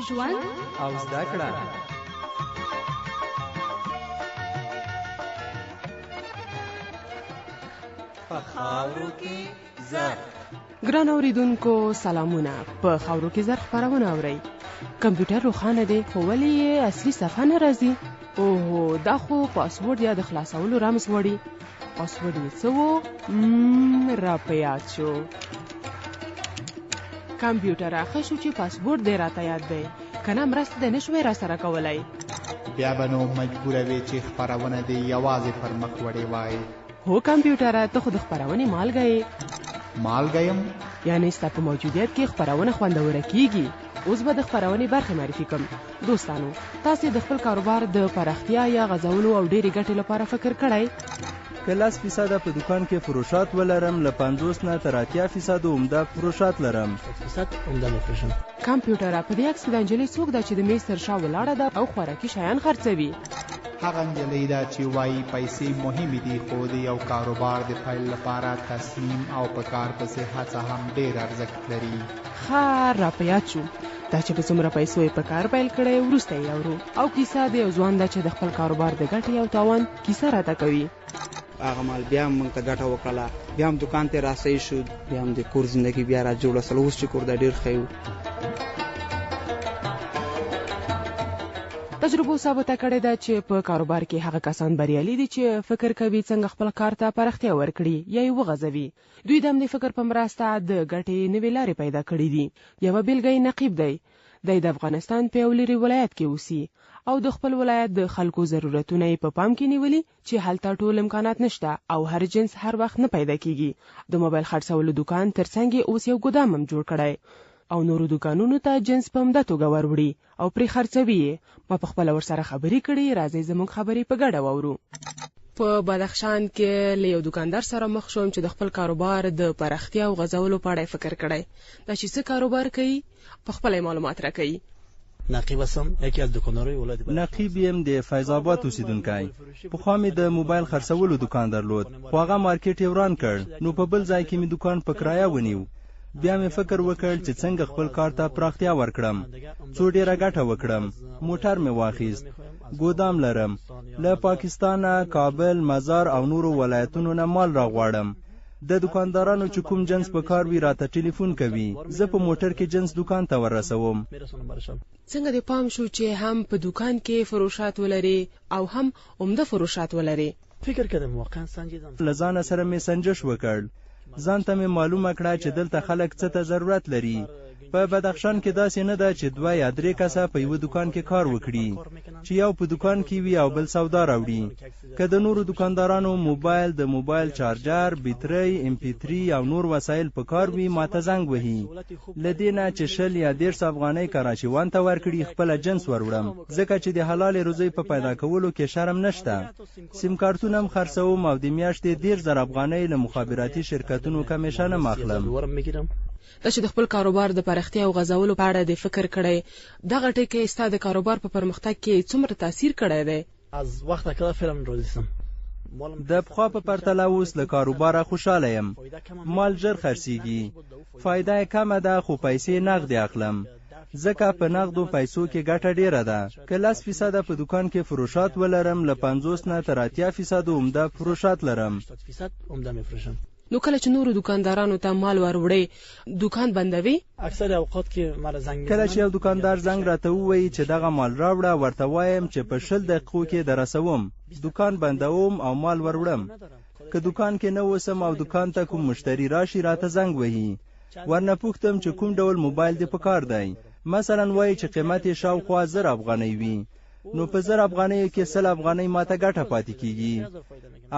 ژوند او زده کړه. په خاورو کې زر. ګران اوریدونکو سلامونه، په خاورو کې زر خپرونه اورئ. کمپیوټر روښانه دی خو ولې یې اصلي صفحه نه راځي؟ اوهو، دا خو پاسورډ یا د خلاصولو رمز غواړي. پاسورډ یې څه و؟ را په یاد شو. کمپیوټر، ښه شو چې پاسورډ دی راته یاد دی، که نه مرسته دی نه شوی راسره کولی. بیا به نو مجبوره وې چې خپرونه دې یوازې پر مخ وړې وای. هو کمپیوټره، ته خو د خپرونې مالګه یې. مالګه یم؟ یعنې ستا په موجودیت کې خپرونه خوندوره کیږي. اوس به د خپرونې برخې معرفي کړم. دوستانو، تاسې د خپل کاروبار د پراختیا یا غځولو او ډېرې ګټې لپاره فکر کړی؟ که 10 فیصده په دوکان کې فروشات ولرم، له 50 نه تر 80 فیصدو عمده فروشات لرم. فیصد عمده میفروشم. کمپیوټره، په دې عکس کې دا نجلۍ څوک ده چې د میز تر شا ولاړه ده او خوراکي شیان خرڅوي؟ هغه نجلۍ ده چې وایي پیسې مهمې دي، خو د یو کاروبار د پیل لپاره تصمیم او په کار پسې هڅه هم ډېر ارزښت لري. ښه، را په یاد شو. دا چې په څومره پیسو یې په کار پیل کړی، وروسته یې اورو. او کیسه د یو ځوان ده چې د خپل کاروبار د ګټې او تاوان کیسه راته کوي. هغه مال بیا هم موږ ته ګټه وکړه، بیا هم دوکان ته راسي شو، بیا هم د کور زندگی بیا را جوړه سول. اوس چې کور دا ډېر ښه یو. تجربو ثابته کړې ده چې په کاروبار کې هغه کسان بریالي دي چې فکر کوي څنګه خپل کار ته پراختیا ورکړي یا یې وغځوي. دوی د همدې فکر په مرسته د ګټې نوې لارې پیدا کړې دي. یوه بېلګه یې نقیب دی. دی د افغانستان په یو لیرې ولایت کې اوسي او د خپل ولایت د خلکو ضرورتونه یې په پام کې نیولي چې هلته ټول امکانات نشته او هر جنس هر وخت نه پیدا کیږي. د موبایل خرڅولو دوکان ترڅنګ یې اوس یو ګودام هم جوړ کړی او نورو دوکانونو ته جنس په عمده توګه وروړي او پرې خرڅوي یې. ما په خپله ورسره خبرې کړي، راځئ زموږ خبرې په ګډه واورو. په بدخشان کې له یو دوکاندار سره مخ شوم چې د خپل کاروبار د پراختیا او غځولو په اړه یې فکر کړی. دا چې څه کاروبار کوي، په خپله یې معلومات راکوي. نقیب هستم، یکی از دکاندارای ولایت بدخشان. نقیب یم، د فیض آباد اوسیدونکی. پخوا مې د موبایل خرڅولو دوکان درلود، خو هغه مارکیټ یې وران کړ، نو په بل ځای کې مې دوکان په کرایه ونیو. بیا مې فکر وکړ چې څنګه خپل کار ته پراختیا ورکړم څو ډیره ګټه وکړم. موټر مې واخیست، ګودام لرم، له پاکستانه، کابل، مزار او نورو ولایتونو نه مال راغواړم. د دوکاندارانو چې کوم جنس په کار وي، راته ټلیفون کوي، زه په موټر کې جنس دوکان ته ورسوم. څنګه دې پام شو چې هم په دوکان کې فروشات ولري او هم عمده فروشات ولري؟ فکر کردم، واقعا سنجیدم. له ځانه سره مې سنجش وکړ. ځان ته مې معلومه کړه چې دلته خلک څه ته ضرورت لري. په بدخشان کې داسې نه ده چې دوه یا درې کسه په یوه دوکان کې کار وکړي، چې یو په دوکان کې وي او بل سودا راوړي. که د نورو دوکاندارانو موبایل، د موبایل چارجر، بیترۍ، MP3 او نور وسایل په کار وي، ماته زنګ وهي. له دې نه چې 20 یا 30 افغانۍ کراچیوان ته ورکړي، خپله جنس وروړم، ځکه چې د حلالې روزۍ په پیدا کولو کې شرم نشته. سیم کارتونه هم خرڅوم او د میاشتې 30,000 افغانۍ له مخابراتي شرکتونو کمیشن هم اخلم. دا چې د خپل کاروبار د پراختیا او غځولو په اړه دې فکر کړی، دغه ټکی ستا د کاروبار په پرمختګ کې څومره تاثیر کړی دی؟ از وقت که فعلا راضی هستم. د پخوا په پرتله اوس له کاروباره خوشحاله یم. مال ژر خرڅیږي، فایده یې کمه ده، خو پیسې نغدې اخلم، ځکه په نغدو پیسو کې ګټه ډیره ده. که 10 فیصده په دوکان کې فروشات ولرم، له 50 نه تر 80 فیصدو عمده فروشات لرم. فیصد عمده میفروشم. نو کله چې نورو دوکاندارانو ته مال وروړي، دوکان بندوي؟ اکثر اوقات که مرا زنگ کله چې یو دوکاندار زنګ راته ووایي چې دغه مال راوړه، ورته وایم چې په 20 دقیقو کې درسوم. دوکان بندوم او مال وروړم. که دوکان کې نه اوسم او دوکان ته کوم مشتری راشي، راته زنګ وهي، ورنه پوښتم چې کوم ډول موبایل دې په کار دی. مثلا وایي چې قیمت یې شاوخوا 1000 افغانۍ وي، نو په 1000 افغانیو کې 100 افغانۍ ماته ګټه پاتې کیږي.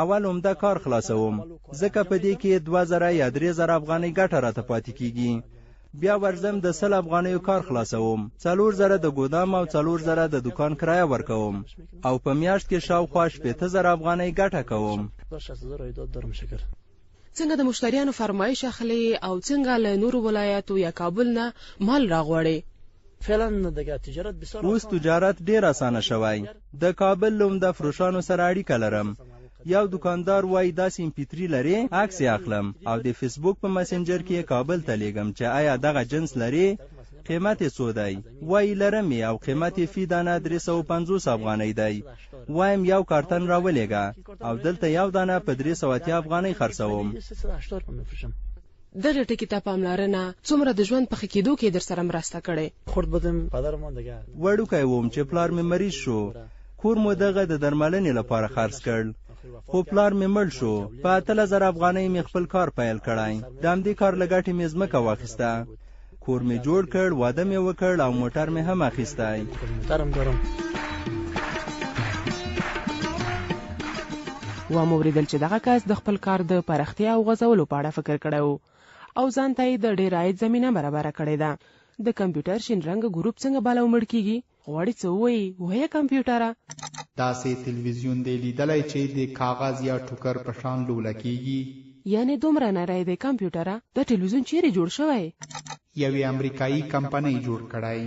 اول عمده کار خلاصوم، ځکه په دې کې 2000 یا 3000 افغانۍ ګټه راته پاتې کیږي. بیا ورځم د 100 افغانیو کار خلاصوم، 4000 د ګودام او 4000 د دوکان کرایه ورکوم او په میاشت کې شاوخوا 60,000 افغانۍ ګټه کوم. څنګه د مشتریانو فرمایش اخلي او څنګه له نورو ولایاتو یا کابل نه مال راغواړي؟ فعلا دیگه تجارت بسیار اوس تجارت ډیر اسانه شوی. د کابل له عمده فروشانو سره اړیکه لرم. یو دوکاندار وایي داسې MP3 لرې، عکس یې اخلم او د فیسبوک په مسنجر کې یې کابل ته لیږم چې ایا دغه جنس لرې. قیمت یې څو دی؟ وایي لرم یې او قیمت یې فی دانه 350 افغانۍ دی. وایم یو کارتن راولېږه او دلته یو دانه په 380 افغانۍ خرڅوم. دغې ټکي ته پاملرنه څومره د ژوند په ښه کېدو کې درسره مرسته کړې؟ وړوکی وم چې پلار مې مریض شو. کور مو دغه د درملنې لپاره خرڅ کړ، خو پلار مې مړ شو. په 18,000 افغانۍ مې خپل کار پیل کړی. د همدې کار له ګټې مې ځمکه واخیسته، کور مې جوړ کړ، واده مې وکړ او موټر مې هم اخیستی. ومو اورېدل چې دغه کس د خپل کار د پراختیا او غځولو په اړه فکر کړی و او ځان ته یې د ډېر عاید زمینه برابره کړې ده. د کمپیوټر شین رنګه ګروپ څنګه بل او مړ کیږي؟ غواړي څه ووایي؟ وایه کمپیوټره! داسې تلویزیون دې لیدلی چې د کاغذ یا ټوکر په شان لوله کیږي؟ یعنې دومره نری دی کمپیوټره؟ دا ټلویزیون چیرې جوړ شوی؟ یوې امریکایي کمپنۍ جوړ کړی.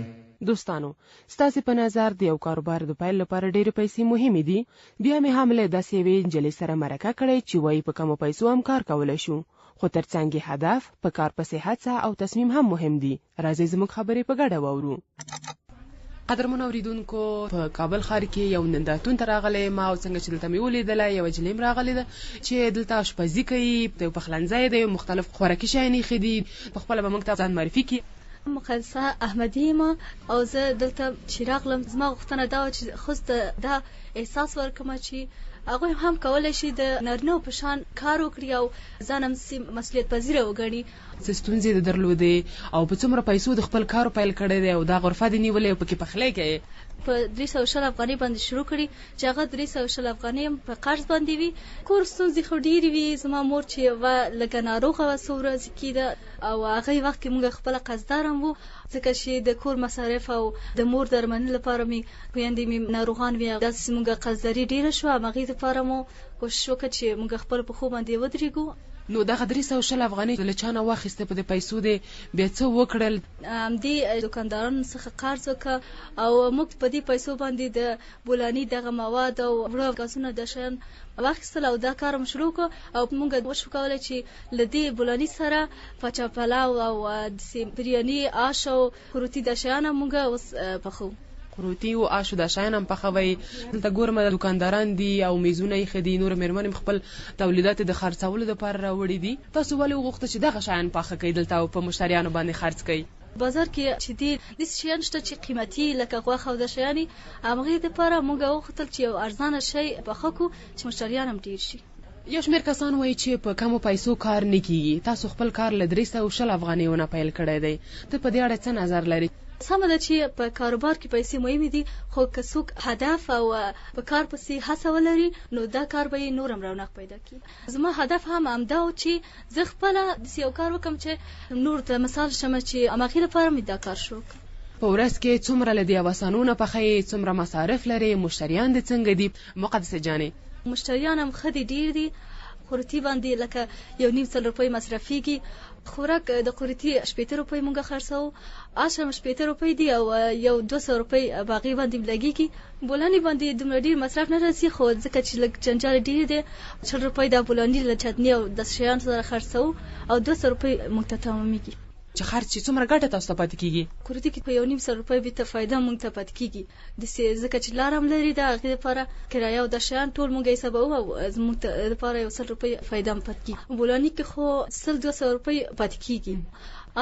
دوستانو، ستاسې په نظر د یو کاروبار د پیل لپاره ډېرې پیسې مهمې دي؟ بیا مې هم له داسې یوې نجلۍ سره مرکه کړې چې وایي په کمو پیسو هم کار کولی شو، خو تر څنګ یې هدف، په کار پسې هڅه او تصمیم هم مهم دي. راځئ زموږ خبرې په ګډه واورو. قدرمنو اوریدونکو، په کابل ښار کې یو نندارتون ته راغلی یم او څنګه چې دلته مې ولیدله یوه نجلۍ هم راغلې ده چې دلته اشپزي کوي، د یو پخلنځی دی، مختلف خوراکي شیان ایښي دي. په خپله به موږ ته ځان معرفي کړي. مقدسه احمدي یم او زه دلته چې راغلم زما غوښتنه دا وه چې ښځو ته دا احساس ورکړم چې هغوی هم کولی شي د نارینه په شان کار وکړي او ځان هم مسؤلیت پذیره وګڼي. څه ستونزې دې درلودې او په څومره پیسو دې خپل کار پیل کړی دی او دا غرفه دې نیولې او پکې پخلی کوې؟ په 320 افغانۍ باندې شروع کړي چې هغه 320 افغانۍ هم په قرض باندې وي. کور ستونزې خو ډېرې وي، زما مور چې وه لږه ناروغه وه څو ورځې کېده او هغه وخت کې موږ خپله قرضدار هم وو، ځکه چې د کور مصارف او د مور درملنې لپاره مې خویندې مې ناروغان وي، داسې موږ قرضداري ډېره شوه، همغې لپاره مو کوشش وکړ چې موږ خپلو پښو باندې ودرېږو. نو دغه 320 افغانۍ له چا نه واخیستې، په دې پیسو دې بیا څه وکړل؟ همدې دوکاندارانو څخه قرض وکړ او موږ په دې پیسو باندې د بولاني دغه مواد او وړه ګازونه دا شیان واخیستل او دا کار مو شروع کړ او موږ وشو کولی چې له دې بولاني سره پاچا پلاو او داسې بریاني، آش او قروتي دا شیان هم موږ اوس پخوو. قروتي او آش دا شیان هم پخوئ. دلته ګورم دوکانداران دي او میزونه ایښي دي، نور مېرمنې هم خپل تولیدات د خرڅولو لپاره راوړي دي. تاسو ولې وغوښتل چې دغه شیان پاخه کړئ دلته او په مشتریانو باندې خرڅ کړئ؟ بازار کې چې دي داسې شیان شته چې قیمتي لکه غوښه او دا شیان دي، همغې لپاره موږ وغوښتل چې یو ارزانه شی پاخه کړو چې مشتریان هم ډېر شي. یو شمېر کسان وایي چې په کمو پیسو کار نه کیږي. تاسو خپل کار له 320 افغانیو نه پیل کړی دی، ته په دې اړه څه نظر لرې؟ سمه ده چې په کاروبار کې پیسې مهمې دي، خو که څوک هدف او په کار پسې هڅه ولري نو دا کار به یې نور هم رونق پیدا کړي. زما هدف هم همدا و چې زه خپله داسې یو کار وکړم چې نورو ته مثال شم چې هماغې لپاره مې دا کار شروع کړ. په ورځ کې څومره له دې اوسانو نه پخوې، څومره مصارف لرې، مشتریان دې څنګه دي مقدسې جانې؟ مشتریان هم ښه دي، ډېر دي. قروتي باندې لکه یو نیم سل روپۍ مصرفېږي. خوراک د قروتي 60 روپۍ مونږ خرڅوو، آش هم 60 روپۍ دي او یو 200 روپۍ په هغې باندې لګېږي. بولاني باندې دومره ډېر مصرف نه راځي، خو ځکه چې لږ جنجال ډېر دی، 20 روپۍ دا بولاني له چتني او داسې شیانو سره خرڅوو او 200 روپۍ موږ ته تمامېږي. چې خرڅ شي څومره ګټه تاسو ته پاتې کېږي؟ قروتي کې په یو نیم سل روپۍ بیرته فایده مونږ ته پاتې کېږي. داسې ځکه چې لار هم لرې ده، هغې لپاره کرایه او دا شیان ټول مونږ حسابوو او زموږ لپاره یو 100 روپۍ فایده هم پاتې کېږي. بولاني کې خو 100 200 روپۍ پاتې کېږي،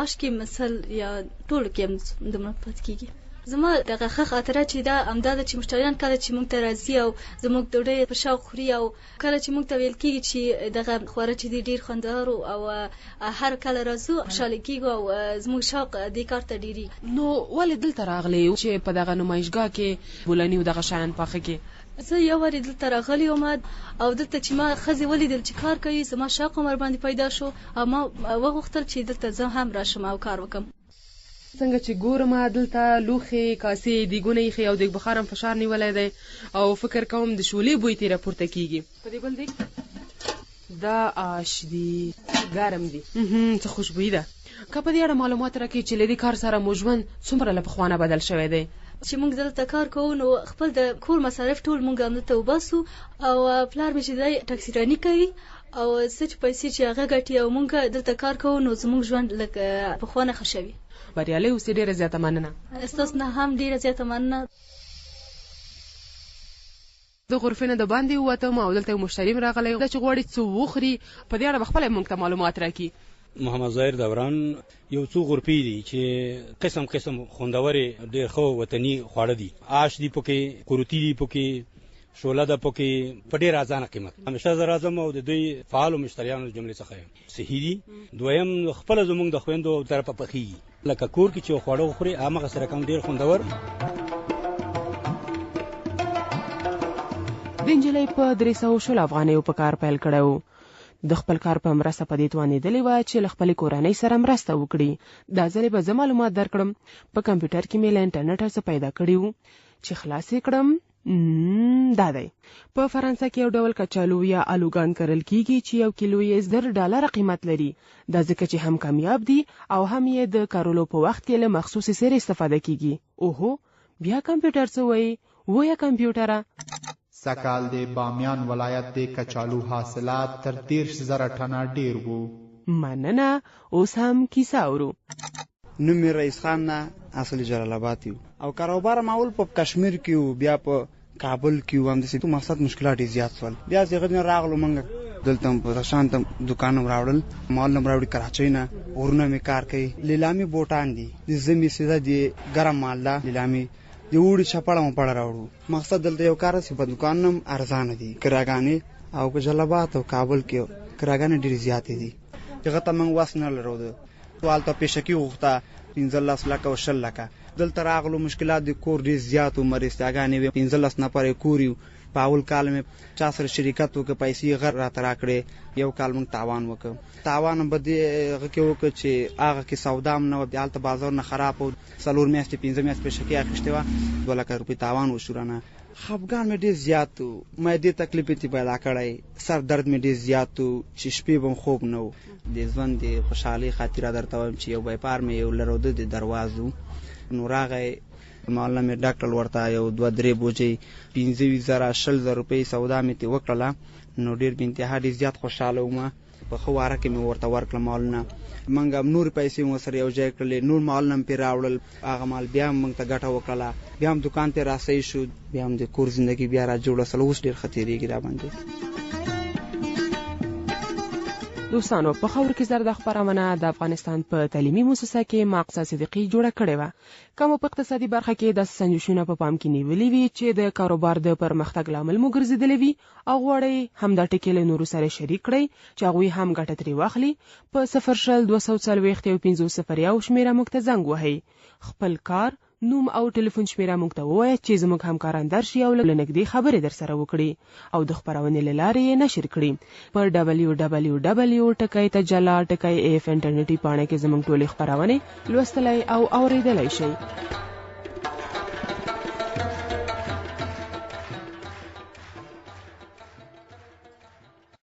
آش کې 100 یا ټولو کې هم دومره پاتې کېږي. زما دغه ښه خاطره چې ده همدا ده چې مشتریان کله چې مونږ ته راځي او زموږ ډوډۍ په شوق خوري او کله چې موږ ته ویل کېږي چې دغه خواره چې دي ډېر خوندور او هر کله راځو خوشحاله کېږو او زموږ شوق دې کار ته ډېرېږي. نو ولې دلته راغلې چې په دغه نمایشګاه کې بولاني او دغه شیان پاخه کړې؟ زه یو وارې دلته راغلې وم او دلته چې ما ښځې ولیدل چې کار کوي، زما شوق هم ورباندې پیدا شو او ما وغوښتل چې دلته زه هم راشم او کار وکړم. څنګه چې ګورم دلته لوښي، کاسې، دیګونه ایښي او دیګ بخار هم فشار نیولی دی او فکر کوم د شولې بوی ترې راپورته کیږي. په دې بل دیګ دا آش دي، ګرم دي، څه خوشبویي ده. که په دې اړه معلومات راکړئ چې له دې کار سره مو ژوند څومره له پخوا نه بدل شوی دی؟ چې موږ دلته کار کوو نو خپل د کور مصارف ټول موږ همدلته وباسو او پلار مې چې دی ټکسیراني کوي او څه چې پیسې چې هغه ګټي او موږ دلته کار کوو نو زموږ ژوند لږ پخوا نه ښه شوی. بریالۍ اوسې، ډېره زیاته مننه. ستاسو نه هم ډېره زیاته مننه. د غرفې نه د باندې ووتم او دلته یو مشتري هم راغلی ده چې غواړي څه وخوري. په دې اړه به خپله موږ ته معلومات راکړي. محمد ظاهر دوران. یو څو غرفې دي چې قسم قسم خوندورې ډېر ښه وطني خواړه دي. آش دي پکې، قروتي دي پکې، شوله ده پکې، په ډېر ارزانه قیمت. همیشه زه راځم او د دوی فعالو مشتریانو جملې څخه یم. صحي دي. دویم، خپله زموږ د خویندو طرفه پخېږي، لکه کور کې چې خواړه وخوري همغسې رقم ډېر خوندور. دې نجلۍ په 320 افغانیو په کار پیل کړی و. د خپل کار په مرسته په دې توانېدلې وه چې له خپلې کورنۍ سره مرسته وکړي. دا ځلې به زه معلومات درکړم. په کمپیوټر کې مې له انټرنټه څه پیدا کړي وو چې خلاص یې کړم. دا دی. په فرانسه کې یو ډول کچالو یا الوګان کرل کیږي چې یو کیلو یې 1000 ډالره قیمت لري. دا ځکه چې هم کمیاب دي او هم یې د کرلو په وخت کې له مخصوصې سرې استفاده کیږي. اوهو، بیا کمپیوټر څه وایي؟ وایه کمپیوټره! سږکال د بامیان ولایت د کچالو حاصلات تر 30,000 ټنه ډېر وو. مننه، اوس هم کیسه اورو. نوم مې رئیس خان ده، اصل جلال آباد یو او کاروبار ما اول په کشمیر کې وو، بیا په کابل کې وو. همداسې مقصد مشکلات ډېر زیات شول. بیا چې هغه راغلو موږ دلته هم په شان ته دوکان هم راوړل، مال هم راوړي کراچۍ نه. ورونه مې کار کوي. لیلامي بوټان دي، د ژمي سیده دي، ګرم مال ده. لیلامي د اوړي چپړه مپړه راوړو. مقصد دلته یو کار چې په دوکان هم ارزانه دي کراګانې، او په جلال آباد او کابل کې کراګانې ډېرې زیاتې دي، هغه ته موږ وس نه لرو. هلته پیشکي غوښته 15 لکه او 20 لکه. دلته راغلو، مشکلات د کور ډېر زیات وو، مرستیاګانې وې، 15 نفره کور یو. په اول کال مې چا سره شریکت وکړ، پیسې یې غر راته راکړې. یو کال موږ تاوان وکړ. تاوان هم په دې هغه کې وکړ چې هغه کې سودا هم نه وه، هلته بازارونه خراب وو. 4 میاشتې 5 میاشتې پیشکي اخیستې وه، 2 لکه روپۍ تاوان وشو رانه. خفګان مې ډېر زیات و، ما دې تکلیف ته پیدا کړی. سر درد مې ډېر زیات و چې شپې به خوب نه و. د ژوند د خوشحالۍ خاطره درته وایم چې یو بیپار مې یو لروده د درواز و، نو راغی، مالونه مې ډک کړل ورته، یو دوه درې بوجۍ، 25,000 20,000 روپۍ سودا مې ترې وکړله. نو ډېر بې انتها ډېر زیات خوشحاله وم. په ښه واره کې مې ورته ورکړه مالونه. موږ نورې پیسې مو سره یو ځای کړلې، نور مالونه هم پرې راوړل. هغه مال بیا هم موږ ته ګټه وکړله، بیا هم دوکان ته راسئ شو، بیا هم د کور زندګي بیا را جوړه شوله. اوس ډېر ښه تېرېږي را باندې. دوستانو، په خاورو کې زر دا خپرونه د افغانستان په تعلیمي موسسه کې ما اقصی صدیقي جوړه کړې وه. که مو په اقتصادي برخه کې داسې سنجشونه په پام کې نیولي وي چې د کاروبار د پرمختګ لامل مو ګرځېدلی وي او غواړئ همدا ټکي له نورو سره شریک کړئ چې هغوی هم ګټه ترې واخلي، په 020 240 1501 شمېره موږ ته زنګ وهئ. خپل کار، نوم او ټلیفون شمېره موږ ته ووایه چې زموږ همکاران درشي او له نږدې خبرې درسره وکړي او د خپرونې له لارې یې نشر کړي. په www.تجلا.af انټرنیټي پاڼه کې زموږ ټولې خپرونې لوستلی او اورېدلی شئ.